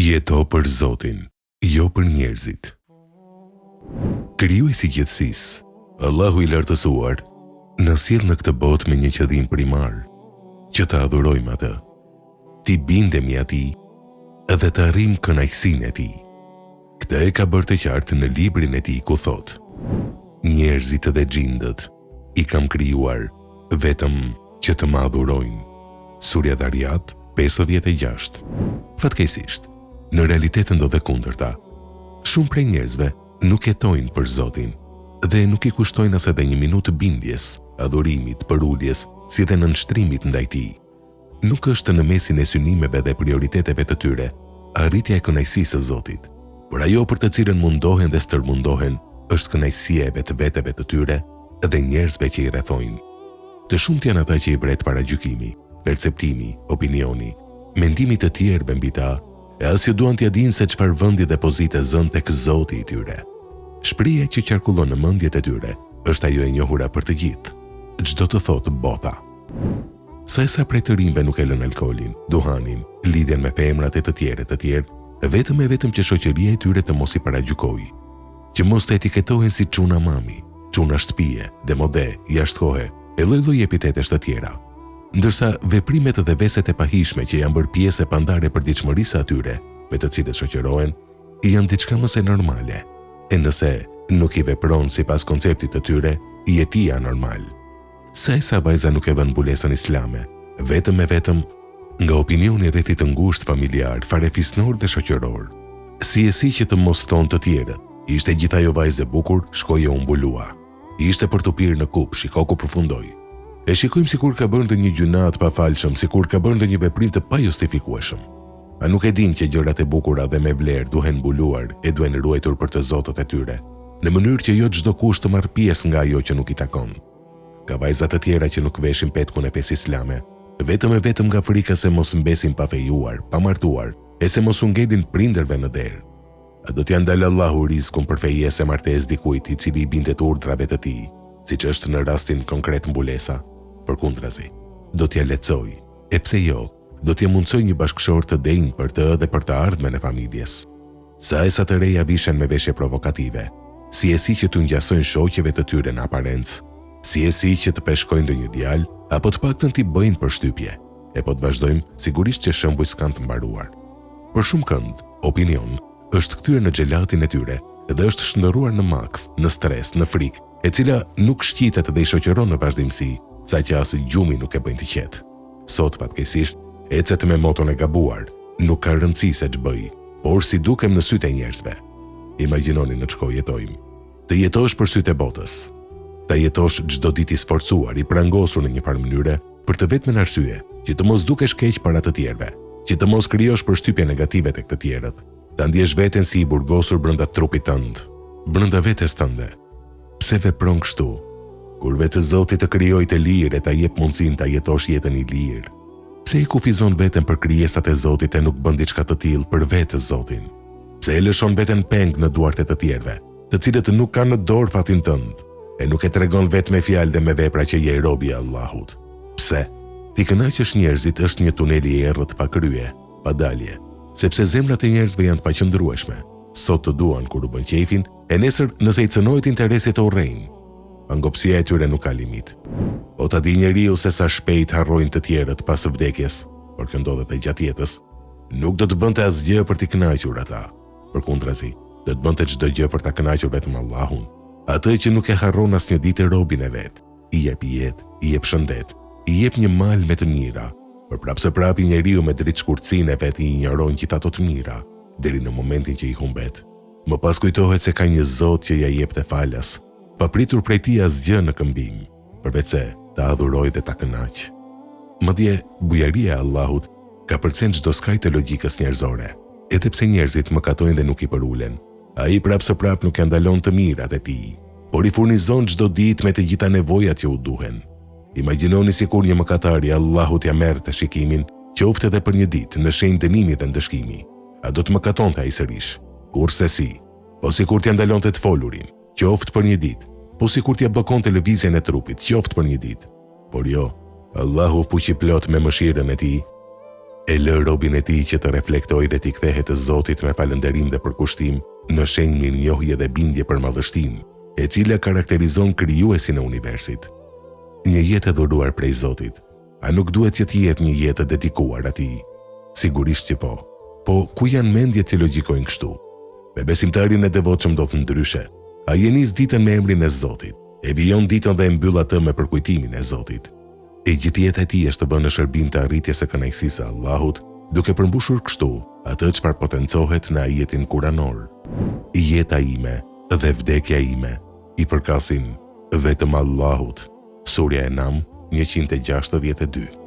Jeto për Zotin, jo për njerëzit. Krijuesi i gjithësisë, Allahu i Lartësuar, na sjell në këtë botë me një qëllim primar, që ta adhurojmë Atë, t'i bindemi Atij dhe të arrijmë kënaqësinë e Tij. Këtë e ka bërë të qartë në librin e Tij ku thotë: Njerëzit dhe xhindët i kam krijuar vetëm që të më adhurojnë. Surja Dhariat, 56. Fatkeqësisht, në realitet ndodh e kundërta. Shumë prej njerëzve nuk jetojnë për Zotin dhe nuk i kushtojnë as edhe një minutë bindjes, adhurimit, përuljes, si dhe nënshtrimit ndaj Tij. Nuk është në mesin e synimeve dhe prioriteteve të tyre arritja e kënaqësisë së Zotit, por ajo për të cilën mundohen dhe stërmundohen është kënaqësia e vetveteve të tyre dhe njerëzve që i rrethojnë. Të shumtë janë ata që i vret paragjykimi, perceptimi, opinioni, mendimi i të tjerëve mbi ta, e as që duan t'ia dinë se çfarë vendi dhe pozite zënë tek Zoti i tyre. Shprehja që qarkullon në mendjet e tyre është ajo e njohura për të gjithë, ç'do të thotë bota. Sa e sa prej të rinjve nuk e lënë alkoolin, duhanin, lidhjen me femrat e të tjerë e të tjerë, vetëm e vetëm që shoqëria e tyre të mos i paragjykojë. Që mos të etiketohen si çuna mami, çuna shtëpie, demode, jashtë kohe, e lloj-lloj epitetesh të tjera. Ndërsa veprimet dhe veset e pahijshme që janë bërë pjesë e pandarë e përditshmërisë së atyre me të cilët shoqërohen, janë diçka më se normale, e nëse nuk i vepron sipas konceptit të tyre, je ti anormal. Sa e sa vajza nuk e vënë mbulesën islame, vetëm e vetëm nga opinioni i rrethit të ngushtë familjar, farefisnor dhe shoqëror. Si e si që të mos thonë të tjerët, ishte gjithë ajo vajzë e bukur, shkoi e u mbulua. Ishte për t'u pirë në kupë, shiko ku përfundoi. E shikojmë sikur ka bërë ndonjë gjynah të pafalshëm, sikur ka bërë ndonjë veprim të pajustifikueshëm. A nuk e dinë që gjërat e bukura dhe me vlerë duhen mbuluar e duhen ruajtur për të zotët e tyre, në mënyrë që jo çdokush të marrë pjesë nga ajo që nuk i takon. Ka vajza të tjera që nuk veshin petkun e fesë islame, vetëm e vetëm nga frika se mos mbesin pa fejuar, pa martuar, e se mos u ngelin prindërve në derë. A do t'ia ndalë Allahu rizkun për fejesë e martesë dikujt i cili i bindet urdhrave të Tij, siç është në rastin konkret mbulesa? Përkundrazi, do t'ia lehtësojë, e pse jo, do t'ia mundësojë një bashkëshort të denjë për të dhe për të ardhmen e familjes. Sa e sa të reja vishen me veshje provokative, si e si që t'u ngjasojnë shoqeve të tyre në aparencë, si e si që të peshkojnë ndonjë djalë, apo të paktën t'i bëjnë përshtypje. E po të vazhdojmë, sigurisht që shembujt s'kanë të mbaruar. Për shumëkënd, opinion, është kthyer në xhelatin e tyre dhe është shndërruar në makth, në stres, në frikë, e cila nuk shqitet dhe i shoqëron në vazhdimësi, saqë as gjumin nuk e bëjnë të qetë. Sot, fatkeqësisht, ecet me moton e gabuar, nuk ka rëndësi se ç'bëj, por si dukem në sytë e njerëzve. Imagjinoni në ç'kohë jetojmë. Të jetosh për sytë e botës. Ta jetosh çdo ditë i sforcuar, i prangosur në një farë mënyre, për të vetmen arsye, që të mos dukesh keq para të tjerëve, që të mos krijosh përshtypje negative tek të tjerët, ta ndjesh veten si i burgosur brenda trupit tënd, brenda vetes tënde. Pse vepron kështu? Kur vetë Zoti të krijoi të lirë e ta jep mundësinë ta jetosh jetën i lirë. Pse e kufizon veten për krijesat e Zotit e nuk bën diçka të tillë për vetë Zotin? Pse e lëshon veten peng në duart e të tjerëve, të cilët nuk kanë në dorë fatin tënd, e nuk e tregon vetë me fjalë dhe me vepra që je rob i Allahut? Pse? T'i kënaqësh njerëzit është një tunel i errët pa krye, pa dalje, sepse zemrat e njerëzve janë të paqëndrueshme. Sot të duan kur u bën qejfin, e nesër nëse i cënohet interesi të urrejnë. Pangopësia e tyre nuk ka limit. Po ta di njeriu se sa shpejt harrojnë të tjerët pas vdekjes, por kjo ndodh edhe gjatë jetës, nuk do të bënte asgjë për t'i kënaqur ata. Përkundrazi, do të bënte çdo gjë për ta kënaqur vetëm Allahun, atë që nuk e harron asnjë ditë robin e vet, i jep jetë, i jep shëndet, i jep një mal me të mira, por prapëseprapi njeriu me dritëshkurtësinë e vet i injoron gjithë ato të mira, deri në momentin që i humbet. Më pas kujtohet se ka një Zot që ia jepte falas, pa pritur prej tij asgjë në këmbim, përveçse ta adhurojë dhe ta kënaqë. Madje, bujaria e Allahut kapërcen çdo skaj të logjikës njerëzore. Edhe pse njerëzit mëkatojnë dhe nuk i përulen, Ai prapëseprapë nuk ia ndalon të mirat e tij, por i furnizon çdo ditë me të gjitha nevojat që u duhen. Imagjinoni sikur një mëkatari Allahu t'ia merrte shikimin, qoftë edhe për një ditë, në shenjë dënimi dhe ndëshkimi. A do të mëkatonte ai sërish? Kurrsesi. Po sikur t'ia ndalonte të folurin, qoftë për një ditë, po sikur t'ia bllokonte lëvizjen e trupit, qoftë për një ditë. Por jo, Allahu fuqiplotë me mëshirën e tij. E lë robin e tij që të reflektojë dhe t'i kthehet Zotit me falënderim dhe përkushtim, në shenjë mirënjohje dhe bindje për madhështinë, e cila karakterizon Krijuesin e universit. Një jetë e dhuruar prej Zotit, a nuk duhet që të jetë një jetë e dedikuar Atij? Sigurisht që po. Po, ku janë mendjet që logjikojnë kështu? Me besimtarin e devotshëm ndodh ndryshe. Ai e nis ditën me emrin e Zotit, e vijon ditën dhe e mbyll atë me përkujtimin e Zotit. E gjithë jeta e tij është vënë në shërbim të arritjes së kënaqësisë së Allahut, duke përmbushur kështu atë çfarë potencohet në ajetin kuranor, Jeta ime dhe vdekja ime i përkasin vetëm Allahut, Surja Enam, 162.